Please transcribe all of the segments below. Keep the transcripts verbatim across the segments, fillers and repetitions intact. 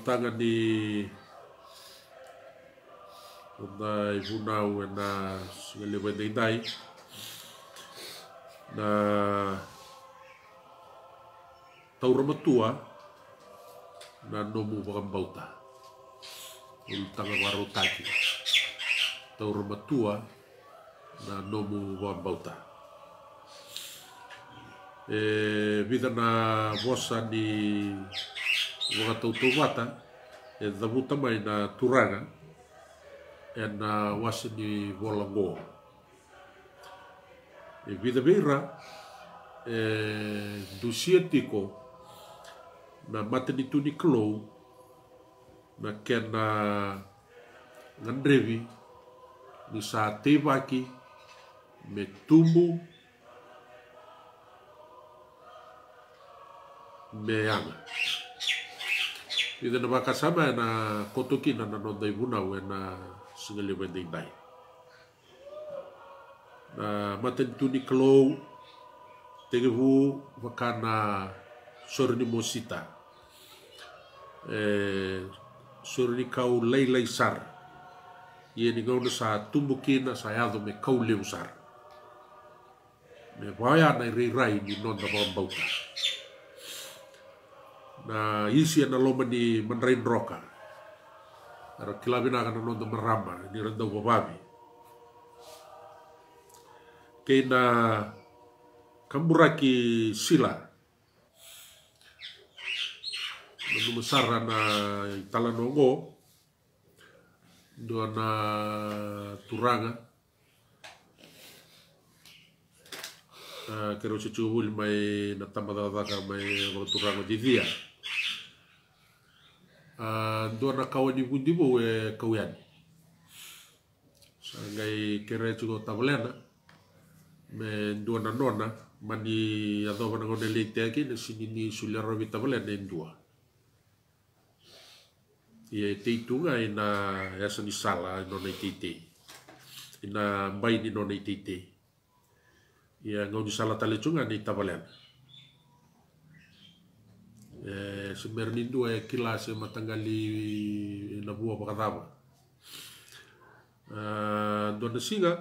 Taga ni noda ivunau ena siga levu edaidai, na taura matua na nomu vakabauta. Ulutaga vakarautaki: taura matua na nomu vakabauta. E vica na vosa ni vakatautauvata e cavuta mai na Turaga ena wase ni vola oqo. E vica vei ira e dusia tiko na matanitu ni Kalou, na kena gadrevi ni sa teivaki me tubu me yaga. Vica na vakasama ena koto kina na noda ivunau ena siga levu edaidai. Na matanitu ni Kalou, tekivu vaka na sore ni mosita, e sore ni kau lailai sara. Ia ni gauna sa tubu kina sa yaco me kau levu sara. Me vaya na irairai ni noda vakabauta. Na isi ena loma ni madrai droka, era kila vinaka na noda marama ni ra dau vavavi. Kei na kaburaki sila. Nanuma sara na italanoa oqo. Dua na turaga, a, keirau se tiko voli mai na tabacakacaka mai vakaturaga o Cicia. A, dua na kawa ni vudi vou e kau yani. Sa qai kerea tiko o tavalena me dua na nona, mani yacova na gauna e lai tea kina, sega ni solia rawa vei tavalena e dua. Ia e tei tu ga ina yasa ni sala e nona iteitei, ina bai ni nona iteitei. Ia gaunisala tale tu ga ni tavalena. E se bera ni dua e kila se mataqali na vua vakacava. A, dua na siga,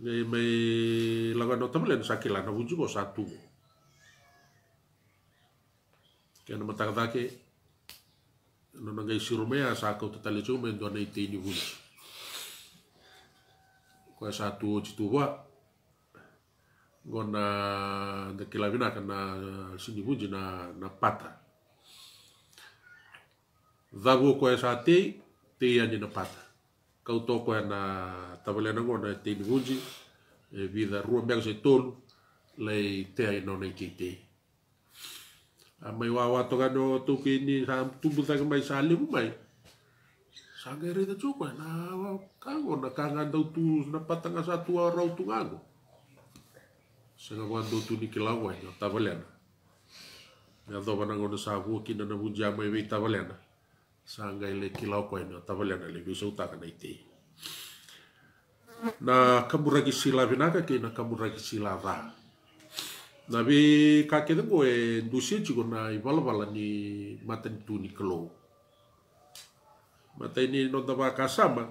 qai mai lako yani o tavalena, sa kila na vudi qo sa tu qo. Kena mataka cake, nona qai siro mai, a sa kauta tale tiko mai e dua na itei ni vudi. Koya sa tu oti tu vua. Qo na da kila vinaka na sini vudi na, na pata. Cavu o koya sa tei, tei yani na pata. Kauta o koya na tavalena qo na tei ni vudi, e vica, rua beka se tolu, lai tea i nona iteitei. A mai wawa toka ni o taukei ni sa tubu cake mai, sa levu mai. Sa qai raica tiko koya na ka qo, na ka ga dau tu, na pata ga sa tu a rau tu ga qo. Sega vakadua tu ni kila o koya ni o tavalena. Me yacova na gauna sa vua kina na vudi a mai vei tavalena. Sa qai lai kila o koya ni o tavalena lai veisautaka na itei. Na kaburaki sila vinaka kei na kaburaki sila ca. Na veika kece qo e dusia tiko na ivalavala ni matanitu ni Kalou. Matai ni noda vakasama,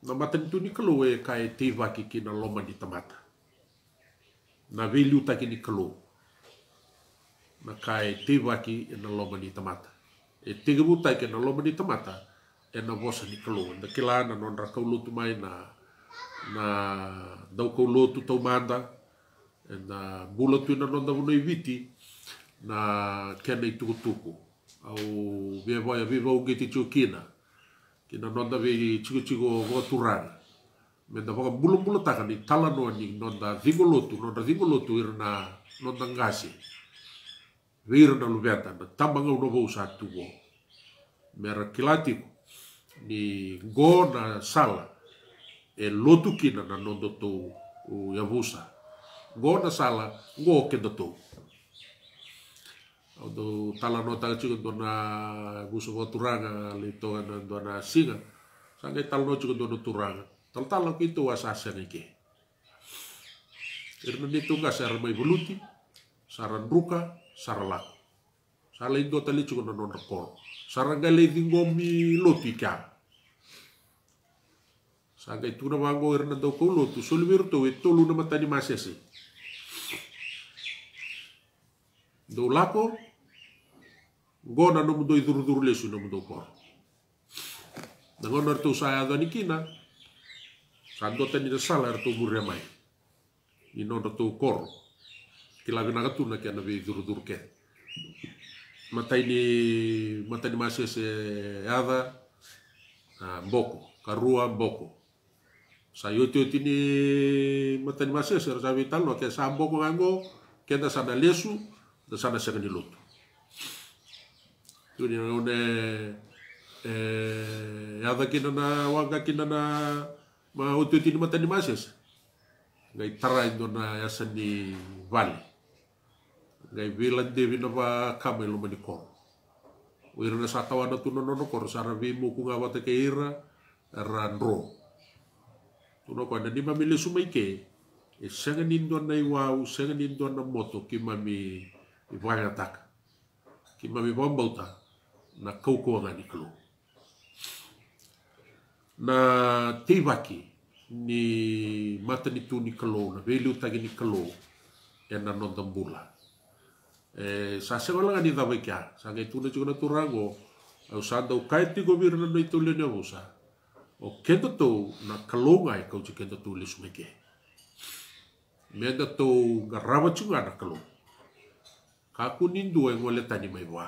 na matanitu ni Kalou e ka e teivaki ki na loma ni tamata. Na veiliutaki ni Kalou, na ka e teivaki ena loma ni tamata, e tekivutaki ena loma ni tamata ena vosa ni Kalou. Eda kila na nodra kaulotu mai na, na daukaulotu taumada, eda bula tu ena noda vanua i Viti, na kena itukutuku. Au via via veivauqeti tiko kina ki na noda veitikotiko vakaturaga, meda vakabulabulataka na italanoa ni noda cigolotu, nodra cigolotu ira na noda qase, vei ira na luveda, na tabagauna vou sa tu qo. Mera kila tiko ni qo na sala e lotu kina na nodatou yavusa. Qo na sala, qo kedatou. Au dau talanoataka tiko dua na yavusa vakaturaga, lai toka na dua na siga. Sa qai talanoa tiko dua na turaga. Talatala, keitou a sa sega i ke. Ira na neitou qase era mai valuti, sa ra druka, sa ra lako. Sa lai dua tale tiko na nodra koro. Sa ra qai lai ciqomi lotu i kea. Sa qai tukuna vaqo ira na daukaulotu, soli vei iratou e tolu na matanimasese. Dou lako, qo na nomudou icurucuru lesu i nomudou koro. Na gauna ratou sa yaco yani kina, sa dua tani na sala eratou muria mai ni nodratou koro. Kila vinaka tu na kena veicurucuru kece. Matai ni, matanimasese yaca, a, boko, karua, boko. Sa iotioti ni matanimasese, era sa veitalanoa, ke sa boko ga qo, keda sa na lesu, da sa na sega ni lotu. Tukuni na gauna e, e yaca kina na, waqa kina na, ma otioti ni matanimasese. Qai tara e dua na yasa ni vale. Qai veiladevi na vakama i loma ni koro. O ira na sa tawana tu na nona koro, sa ra veimuku ga vata kei ira, ra dro. Tukuna o koya, na neimami lesu mai ke, e sega ni dua na iwau, sega ni dua na moto keimami vakayagataka. Keimami vakabauta na kaukauwa ga ni Kalou. Na teivaki ni matanitu ni Kalou, na veiliutaki ni Kalou ena noda bula. E, sa sega wale ga ni cava i kea, sa qai tukuna tiko na turaga oqo, au sa dau kaya tiko vei ira na neitou lewe ni yavusa, o kedatou na Kalou ga e kauti kedatou lesu mai ke. Me datou qarava tiko ga na Kalou. Kakua ni dua e gole tani mai vua.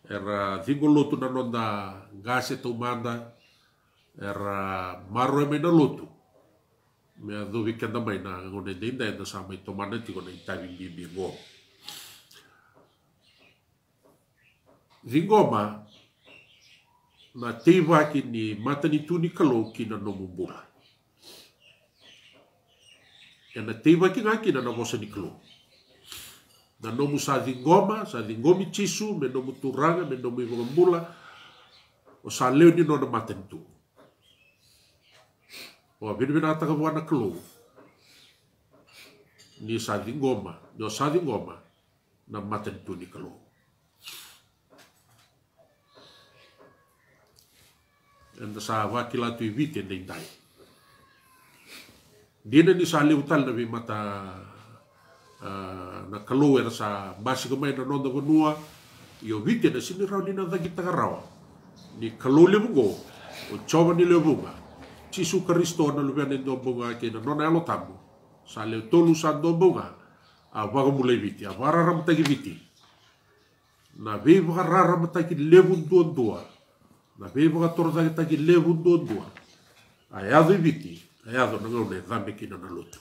Era ciqo lotu na noda qase taumada, era maroroya mai na lotu. Me yacovi keda mai na gauna edaidai eda sa mai tomana tiko na itavi bibi oqo. Ciqoma na teivaki ni matanitu ni Kalou ki na nomu bula. Ena teivaki ga kina na vosa ni Kalou. Na nomu sa ciqoma, sa ciqomi Jisu me nomu Turaga, me nomu iVakabula, o sa lewe ni nona matanitu. O a vinavinakataka vua na Kalou ni sa ciqoma, ni o sa ciqoma na matanitu ni Kalou. Eda sa vakila tu i Viti edaidai. Dina ni sa levu tale na veimata, a, na Kalou era sa basika mai na noda vanua. Io, Viti ena sega ni rawa ni na cakitaka rawa ni Kalou levu oqo, o Jiova ni lewe vuqa, Jisu Karisito na Luvena e dua bau ga kei na nona Yalo Tabu. Sa lewe tolu sa dua bau ga a vakabulai Viti, a vakararamataki Viti. Na veivakararamataki levu duadua, na veivakatorocaketaki levu duadua a yaco i Viti, a yaco na gauna e cabe kina na lotu.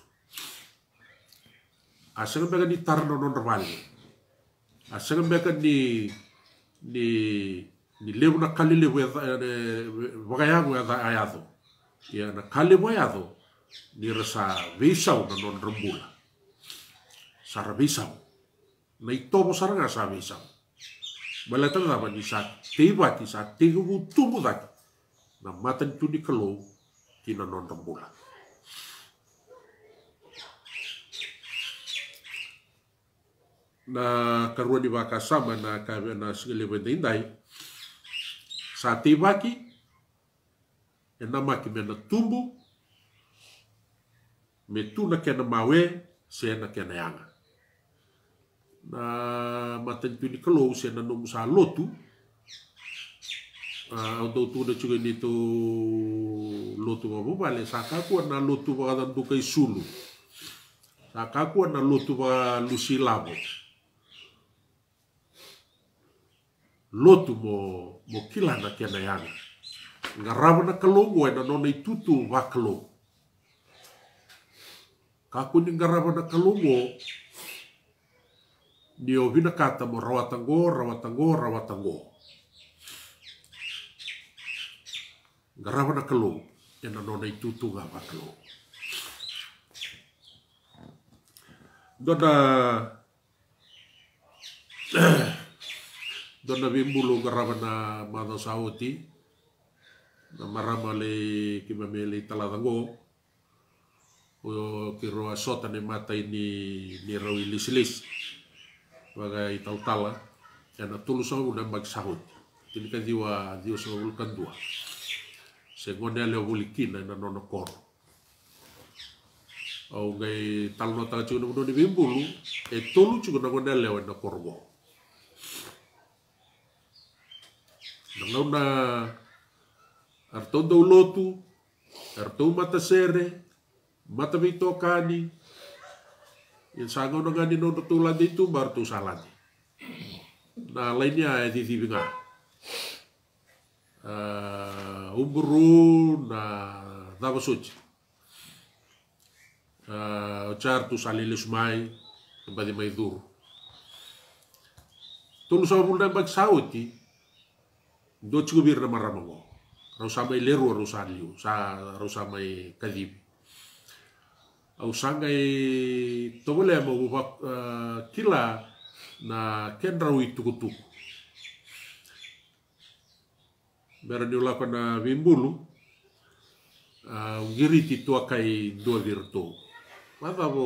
A sega beka ni tara na nodra vale. A sega beka ni, ni, ni levu na ka lelevu e ca-, e, vakayago e ca-, a yaco. Ia na ka levu a yaco ni ra sa veisau na nodra bula. Sa ra veisau. Na itovo sara ga sa veisau. Baleta na cava? Ni sa teivaki, sa tekivu tubu cake na matanitu ni Kalou ki na nodra bula. Na karua ni vakasama na ka, na siga levu edaidai. Sa teivaki, e namaki me na tubu, me tu na kena mawe se na kena yaga. Na matanitu ni Kalou se na nomu sa lotu, a, au dau tukuna tiko e neitou lotu vakavuvale, sa kakua na lotu vakacaduka i sulu. Sa kakua na lotu vakalusi lavo. Lotu mo, mo kila na kena yaga. Qarava na Kalou oqo ena nona itutu vakalou. Kakua ni qarava na Kalou oqo ni o vinakata mo rawata qo, rawata qo, rawata qo. Qarava na Kalou ena nona itutu ga vakalou. Dua na Dua na veibulu qarava na macawa sa oti. Na marama lei keimami lei talaca qo. O keirau a sota na imatai ni, ni rau i lesilesi. vakaitalatala ena tolusagavulu na yabaki sa oti. Tinikaciwa ciwasagavulu ka dua. Se gone yalewa voli kina ena nona koro. Au qai talanoataka tiko na vanua ni veibulu, e tolu tiko na gone yalewa ena koro qo. Na gauna eratou dau lotu, eratou matasere, mataveitokani. Ia sa gauna ga ni nodratou lade i tuba, eratou sa lade. Na laini ya e cicivi ga. A, uburu na cava soti. A, oti ya eratou sa lai lesu mai, baci mai curu. Tolusagavulu na yabaki sa oti, dua tiko vei ira na marama qo. Rau sa mai le rua, rau sa liu, sa, rau sa mai kacivi. Au sa qai tovolea meu va, a, kila na kedrau itukutuku. Bera niu lako ena veibulu, a, au qiriti tuakai dua vei iratou. Vakacava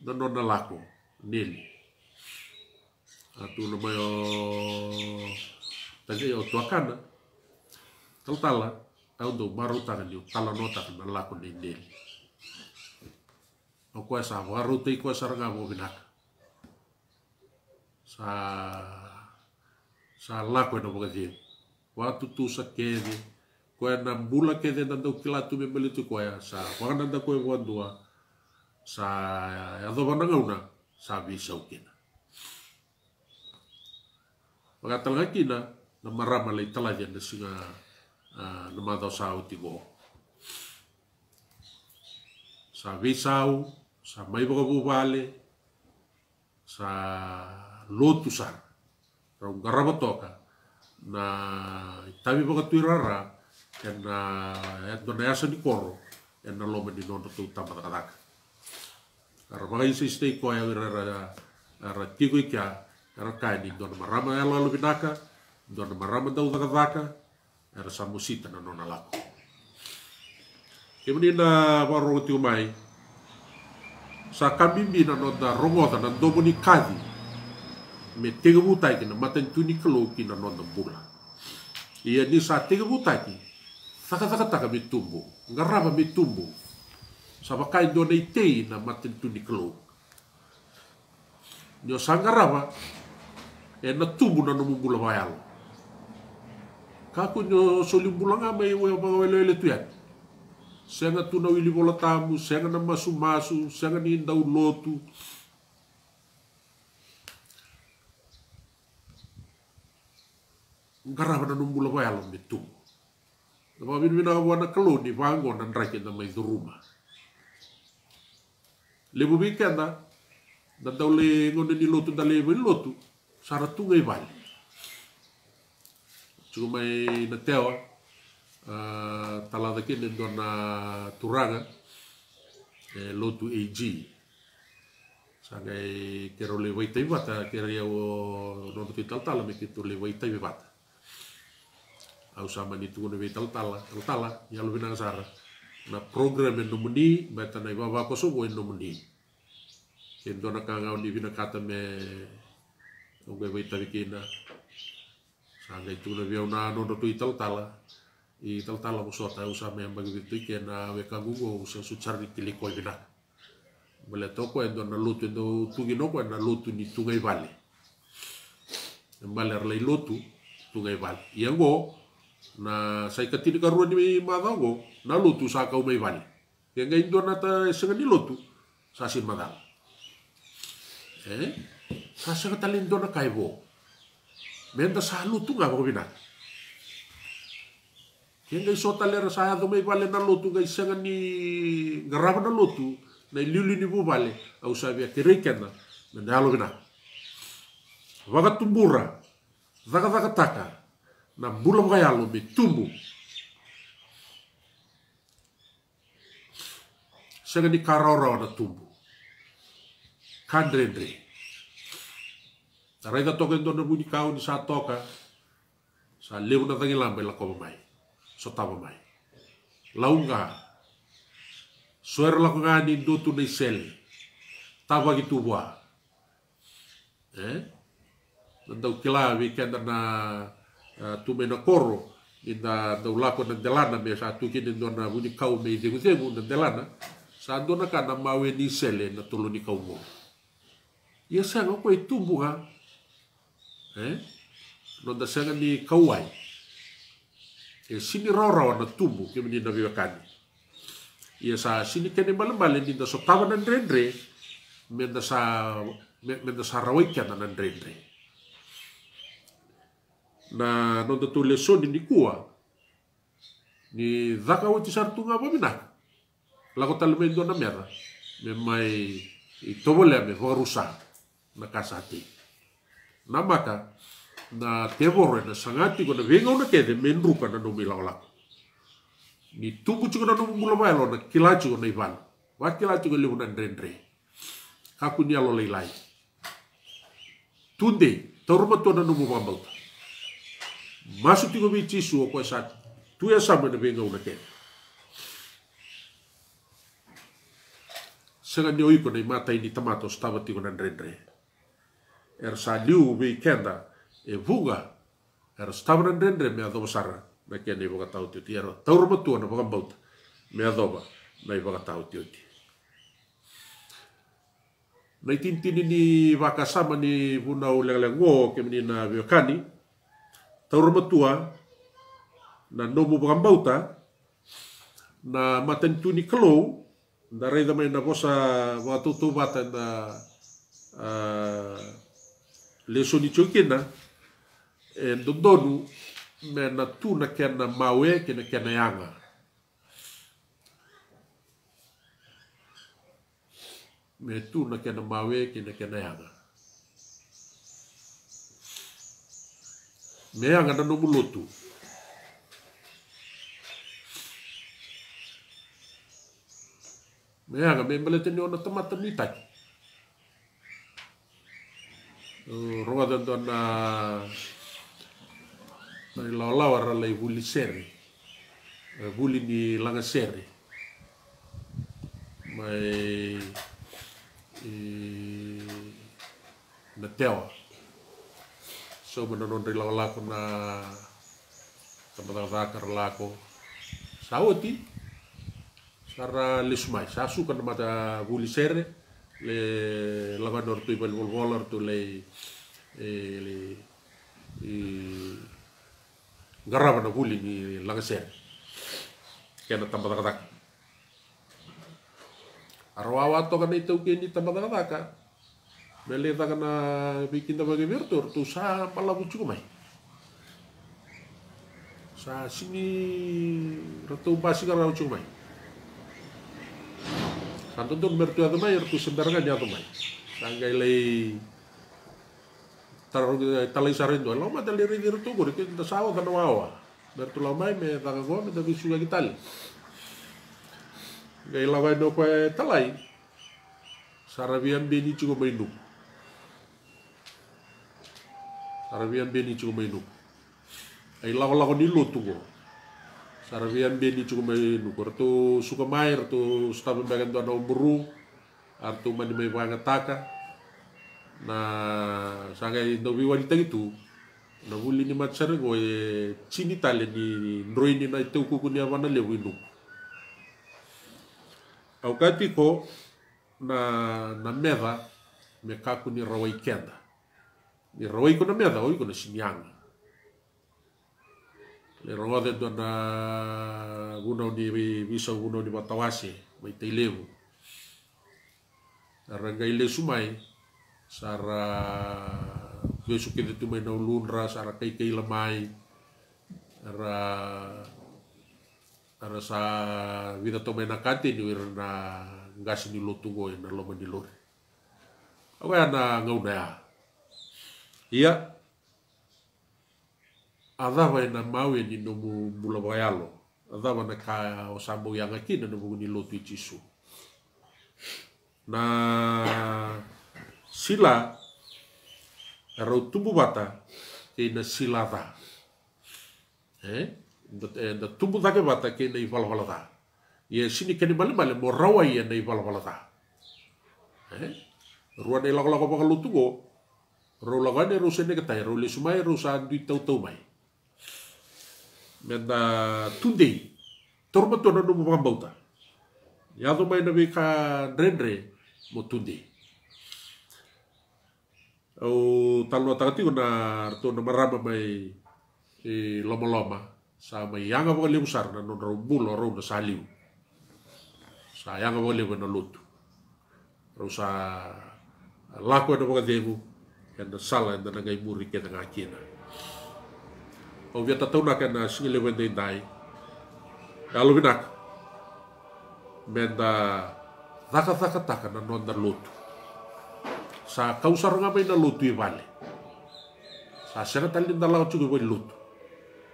na nona lako, Neli? A, tukuna mai o, taqi, o tuakana: Talatala, au dau marautaka niu talanoataka na lako nei Neli. O koya sa vakarautaki koya sara ga vakavinaka. Sa, sa lako ena vakacegu, vakatutusa kece. Koya na bula kece eda dau kila tu me baleti koya, sa vakanadaku koya vakadua. Sa yacova na gauna sa veisau kina. Vaka tale ga kina na marama lai talaci ena siga, a, na macawa sa oti qo. Sa veisau, sa mai vakavuvale, sa lotu sara. Rau qarava toka na itavi vakatuirara ena, e dua na yasa ni koro ena loma ni nodratou tabacakacaka. Era vakaisaisai koya o ira era, era tiko i kea, era kaya ni dua na marama yaloyalo vinaka, dua na marama dau cakacaka, era sa mosita na nona lako. Kemuni na vakarorogo tiko mai, sa ka bibi na noda rogoca na domo ni kaci me tekivutaki na matanitu ni Kalou ki na noda bula. Ia ni sa tekivutaki, cakacakataka me tubu, qarava me tubu. Sa vaka e dua na itei na matanitu ni Kalou. Ni o sa qarava, ena tubu na nomu bula vakayalo. Kakua ni o soli bula ga mai vakawelewele tu yani. Sega tu na wili Vola Tabu, sega na masumasu, sega ni dau lotu. Qarava na nomu bula vakayalo me tubu. Na vakavinavinaka vua na Kalou ni vaqo na draki eda mai curuma. Levu vei keda da dau lai gauna ni lotu, da lai vale ni lotu, sa ra tu ga i vale. Tiko mai na Tewa, a, talaca kina e dua na turaga e lotu A G. Sa qai keirau lai vakaitavi vata, kerei au o nodratou italatala me keitou lai vakaitavi vata. Au sa mani tukuna vei talatala, talatala, ni yalovinaka sara na program e nomuni, baleta na ivavakoso qo e nomuni. Ke dua na ka ga o ni vinakata me au qai vakaitavi kina. Sa qai tukuna vei au na nodratou italatala. Italatala, vosota, au sa mai yabaki vitu i ke, na wekaqu qo au sa soti sara ni kilai koya vinaka. Baleta o koya e dua na lotu e dau tu kina o koya na lotu ni tu ga i vale. E bale era lai lotu tu ga i vale. Ia qo na sa ikatinikarua ni macawa qo na lotu sa kau mai vale. Ke qai dua na ta sega ni lotu, sa sega ni macala. E? Sa sega tale ni dua na ka e vo. Meda sa lotu ga vakavinaka. Ke qai so tale era sa yaco mai vale na lotu, qai sega ni qarava na lotu, na iliuliu ni vuvale, au sa via kerei keda meda yalovinaka. Vakatubura, cakacakataka na bula vakayalo me tubu. Sega ni ka rawarawa na tubu. Ka dredre. Na raica toka e dua na vunikau ni sa toka, sa levu na cagilaba e lakova mai, sotava mai. Lauqa. So era lako ga ni dua tu na isele, tavaki tu vua. E? Na dau kila vei keda na, a, tu mai na koro, ni da dau lako na delana me sa tu kina e dua na vunikau me icegucegu na delana, sa dua na ka na mawe ni sele na tolo ni kau qo. Ia sega, o koya e tubu ga. E? Noda sega ni kauwai. E sini rawarawa na tubu, kemuni na veiwekani. Ia sa sini kena ibalebale ni da sotava na dredre, me da sa, me, me da sa rawai keda na dredre. Na noda tou lesoni nikua, ni caka oti sara tu ga vakavinaka. Lako tale mai dua na meca me mai tovolea me vakarusa na ka sa tei. Namaka, na tevoro ena saga tiko na veigauna kece me druka na nomu ilakolako. Ni tubu tiko na nomu bula vakayalo, na kila tiko na ivalu, vakila tiko e levu na dredre. Kakua ni yalolailai. Tudei, taura matua na nomu vakabauta. Masu tiko vei Jisu, o koya sa tu e yasamu ena veigauna kece. Sega ni o iko na imatai ni tamata o sotava tiko na dredre. Era sa liu vei keda e vuqa era sotava na dredre me yacova sara na kena ivakataotioti. Era taura matua na vakabauta me yacova na ivakataotioti. Na itinitini ni vakasama ni vunau lekaleka oqo, kemuni na veiwekani, taura matua na nomu vakabauta, na matanitu ni Kalou. Da raica mai na vosa vakatautauvata eda, a, lesoni tiko kina, e dodonu me na tu na kena mawe kei na kena yaga. Me tu na kena mawe kei na kena yaga. Me yaga na nomu lotu. Me yaga me baleta ni o na tamata nuitaki. Au rogoca e dua na, na ilawalawa era lai vuli sere, e, vuli ni lagasere mai, e, Natewa. Sauma na nodra ilakolako na tabacakacaka, ra lako. Sa oti, sa ra lesu mai, sa suka na mata vuli sere. Le lako yani o ratou i valenivolavola, o ratou lai, e, lai, e, qarava na vuli ni lagasere kei na tabacakacaka. A ra wawa toka na itaukei ni tabacakacaka me lai caka na veikidavaki vei iratou, ratou sa balavu tiko mai. Sa sini, ratou basika rawa tiko mai. Sa dodonu me ratou yaco mai, ratou se bera ga ni yaco mai. Sa qai lai tarogi, talai sara e dua, lau mada, lai raici iratou qori, ke da sa oca na wawa. Me ratou lau mai, me caka qo, me da veisukaki tale. Qai lako yani o koya e talai. Sa ra via beni tiko mai Nuku. Sa ra via beni tiko mai Nuku. A ilakolako ni lotu qo. Sa ra via beni tiko mai Nuku. Ratou suka mai, ratou sotava beka e dua na oburu. A ratou mani mai vakayagataka. Na, sa qai dau veiwalitaki tu na vuli ni matasere qo, e tini tale ni droini na itaukuku ni yavana levu i Nuku. Au kaya tiko, na, na meca me kakua ni rawai keda. Ni rawai iko na meca, o iko na sini yaga. Lai rogoca e dua na vunau ni vei, veisau vunau ni vatawase mai Tailevu. Era qai lesu mai, sa ra vesu kece tu mai na uludra, sa ra kaikaila mai. Era, era sa vica toka mai na kateni o ira na qase ni lotu qo ena loma ni lori. Au kaya na gauna ya. Ia, a cava ena mawe ni nomu bula vakayalo? A cava na ka o sa bau yaga kina ena vuku ni lotu i Jisu? Na sila e rau tubu vata kei na sila ca. E? Da, e, da tubu cake vata kei na ivalavala ca. Ia e sini kena ibalebale mo rawai ena ivalavala ca. E? Rua na ilakolako vakalotu qo. Rau lako yani, rau se neketai, rau lesu mai, rau sa dui tautau mai. Meda tudei. Taura matua na nomu vakabauta. Yaco mai na veika dredre, mo tudei. Au talanoataka tiko na ratou na marama mai i Lomaloma. Sa mai yaga vakalevu sara na nodrau bula o rau na sa liu. Sa yaga vakalevu ena lotu. Rau sa lako ena vakacegu ena sala eda na qai muri kece ga kina. Au via tataunaka ena siga levu edaidai. Yalovinaka meda cakacakataka na noda lotu. Sa kau sara ga mai na lotu i vale. Sa sega tale ni da lako tiko i vale lotu.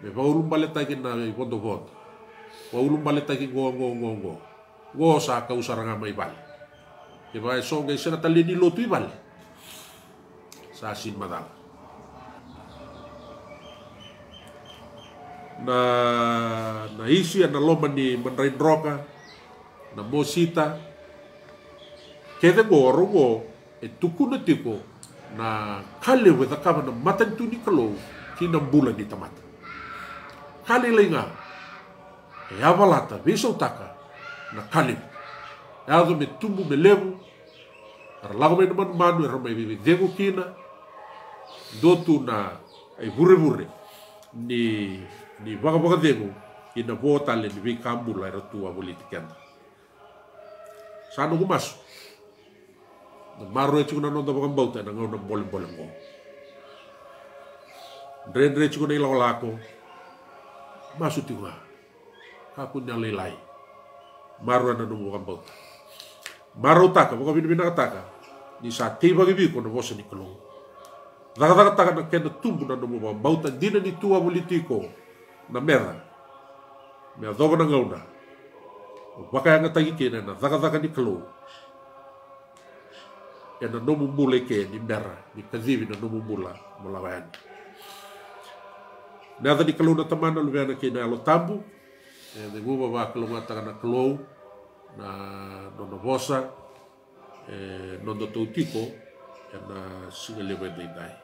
Me vakaulubaletaki na ivodovodo. Vakaulubaletaki qo, qo, qo, qo. Qo sa kau sara ga mai vale. Kevaka e so qai sega tale ni lotu i vale, sa sini macala. Na, na isi ena loma ni madrai droka, na mosita, kece qo, rau qo, e tukuna tiko na ka levu e cakava na matanitu ni Kalou ki na bula ni tamata. Ka lailai ga e yavalata, veisautaka na ka levu. Yaco me tubu me levu, era lako mai na manumanu, era mai veicegu kina. Dua tu na ivurevure ni, ni vakavakacegu ina vo tale ni veika bula era tu wavoliti keda. Sa noqu masu. Na maroroya tiko na noda vakabauta ena gauna bolebole oqo. Dredre tiko na ilakolako. Masu tiko ga. Kakua ni a lailai. Maroroya na nomu vakabauta. Marautaka, vakavinavinakataka ni sa teivaki vei iko na vosa ni Kalou. Cakacakataka na kena tubu na nomu vakabauta, dina ni tu wavoliti iko na meca. Me yacova na gauna o vakayagataki kina ena cakacaka ni Kalou ena nomu bula eke ni bera ni kacivi na nomu bula mo lako yani. Na yaca ni Kalou na Tamana, Luvena kei na Yalo Tabu. E ceguva vakalougatataka na Kalou na nona vosa e noda tou tiko ena siga levu edaidai.